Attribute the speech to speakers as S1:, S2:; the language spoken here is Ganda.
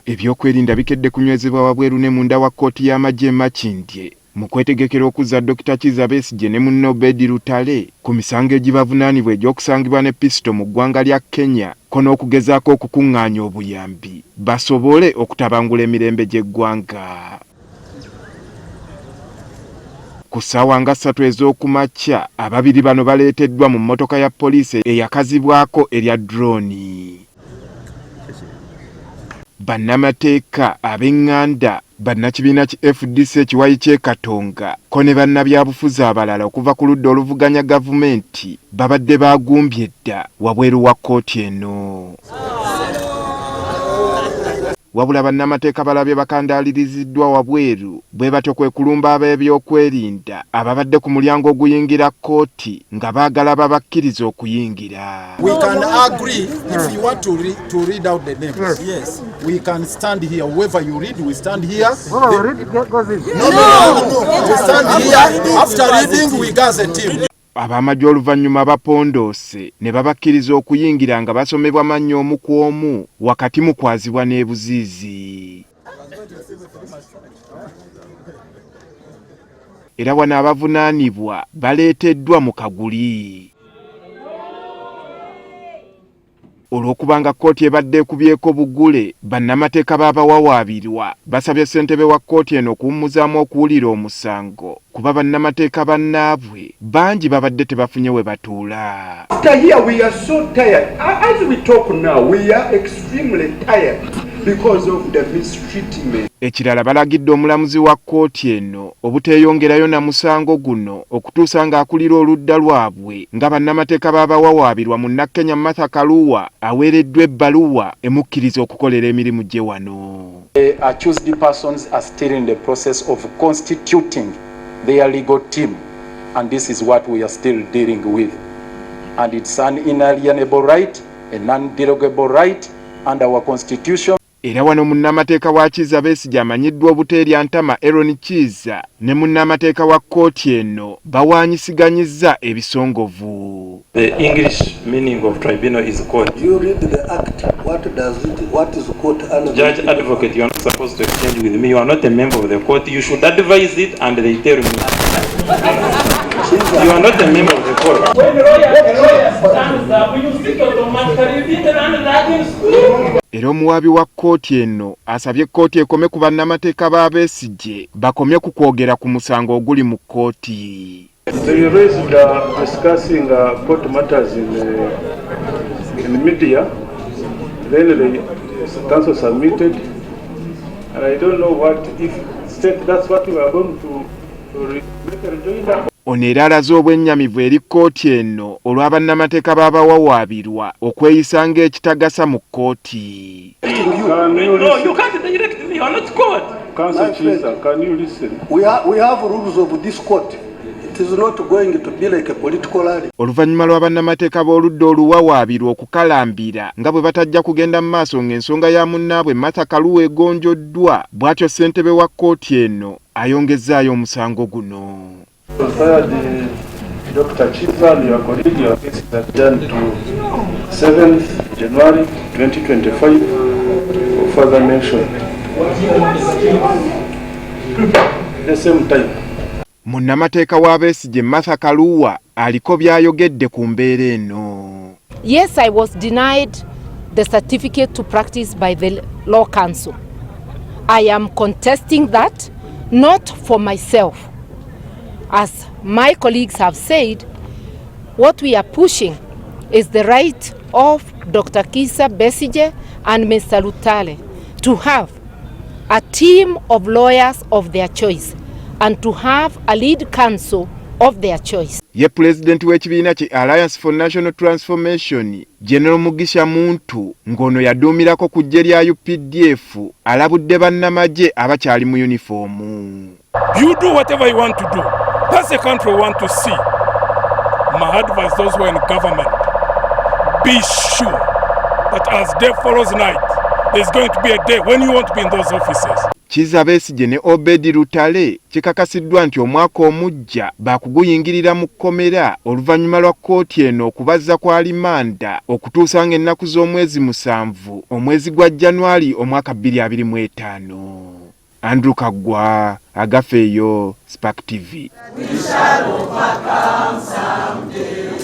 S1: Ebyokwerinda bikedde kunywezebwa wabweru ne munda wa kkooti y'amagye e Makindye mu kwetegekera okuzza Dokita Kiiza Besigye ne munne Obed Lutale ku misango egibavunaanibwa egy'okusangibwa ne pisito mu ggwanga lya Kenya ko n'okugezaako okukungaanya obuyambi basobole okutabangula emirembe gy'eggwanga. Ku ssaawa nga ssatu ez'okumakya, ababiri bano baleeteddwa mu mmotoka ya poliisi eyakazibwako erya drone. Bannamateeka, ab'enganda, bannakibiina ki fdc ekiwayi ky'e Katonga ko ne bannabyabufuzi abalala okuva ku ludda oluvuganya gavumenti babadde baagumbye dda wabweru wa kkooti eno. Wabula bannamateeka balabye bakandaaliriziddwa wabweru bwe batyo kwe kulumba ab'ebyokwerinda ababadde ku mulyango oguyingira kkooti nga baagala babakkirize okuyingira.
S2: We can agree if you want to read out the names. Yes. We can stand here. Whoever you read, we stand here.
S3: Whoever read goes in.
S2: No. We stand here. After reading, we go as a team.
S1: Ab'amagye oluvannyuma bapondoose ne babakkiriza okuyingira nga basomebwa mannya omu ku omu wakati mu kwazibwa n'ebuziizi. Era wano abavunaanibwa baleeteddwa mu kaguli. Olw'okuba nga kkooti ebadde ekubyeko bugule, bannamateeka b'abawawaabirwa basabye ssentebe wa kkooti eno okuwummuzaamu okuwulira omusango kuba bannamateeka bannaabwe bangi babadde tebafunye we batuula.
S4: After here we are so tired. As we talk now, we are extremely tired because of the mistreatment.
S1: Ekirala balagidde omulamuzi wa kkooti eno obuteeyongerayo na musango guno okutuusa ng'akulira oludda lwabwe nga bannamateeka b'abawawaabirwa Munnakenya Martha Karua aweereddwa ebbaluwa emukkiriza okukolera emirimu gye wano.
S5: The accused persons are still in the process of constituting their legal team, and this is what we are still dealing with. And it's an inalienable right, a non-derogable right under our constitution.
S1: Era wano munnamateeka wa Kiiza Besigye amanyiddwa obuteerya ntama Eron Kiiza ne munnamateeka wa kkooti eno bawaanyisiganyizza ebisongovu.
S6: The English meaning of tribunal is court.
S7: You read the act. What does it, what is court under?
S6: Judge advocate, you are not supposed to exchange with me. You are not a member of the court. You should advise it and they tell me. You are not a member of the court.
S8: When lawyer stands up, you sit automatically. You didn't learn that in school.
S1: Era omuwaabi wa kkooti eno asabye kkooti ekome ku bannamateeka ba Besigye bakomye ku kwogera ku musango oguli mu kkooti.
S9: They raised discussing court matters in media. Then the counsel submitted, and I don't know what if state that's what we are going to make a rejoinder.
S1: Ono era alaze obwennyamivu eri kkooti eno olwa bannamateeka b'abawawaabirwa okweyisa ng'ekitagasa mu kkooti.
S9: Can you
S8: No,
S9: listen?
S8: you can't direct me. You are not court.
S9: Counsel
S7: My friend.
S9: Kiiza, can you listen?
S7: We have rules of this court. It is not going to be like a political rally.
S1: Oluvannyuma lwa bannamateeka b'oludda oluwawaabirwa okukalambira nga bwe batajja kugenda mu maaso ng'ensonga ya munnaabwe Martha Karua egonjoddwa, bw'atyo ssentebe wa kkooti eno ayongezzaayo omusango guno.
S9: Dr. Kiiza and your colleague, your case is adjourned to 7th January 2025 for further mention. The same time.
S1: Munnamateeka wa Besigye Martha Karua aliko by'ayogedde ku mbeera eno.
S10: Yes, I was denied the certificate to practice by the Law Council. I am contesting that, not for myself. As my colleagues have said, what we are pushing is the right of Dr. Kizza Besigye and Mr. Lutale to have a team of lawyers of their choice and to have a lead counsel of their choice.
S1: Ye pulezidenti w'ekibiina ki Alliance for National Transformation General Mugisha Muntu ng'ono yaduumirako ku ggye lya UPDF alabudde bannamagye abakyali mu yunifoomu.
S11: You do whatever you want to do. That's the country we want to see. My advice those who are in government, be sure that as day follows night, There's going to be a day when you won't be in those offices.
S1: Kizza Besigye ne Obedi Lutale kikakasiddwa nti omwaka omuggya baakuguyingirira mu kkomera oluvannyuma lwa kkooti eno okubazza kwa limanda okutuusa ng'ennaku z'omwezi 7 omwezi gwa January omwaka 2025. Andrew Kaggwa, Agafeeyo, Spark TV.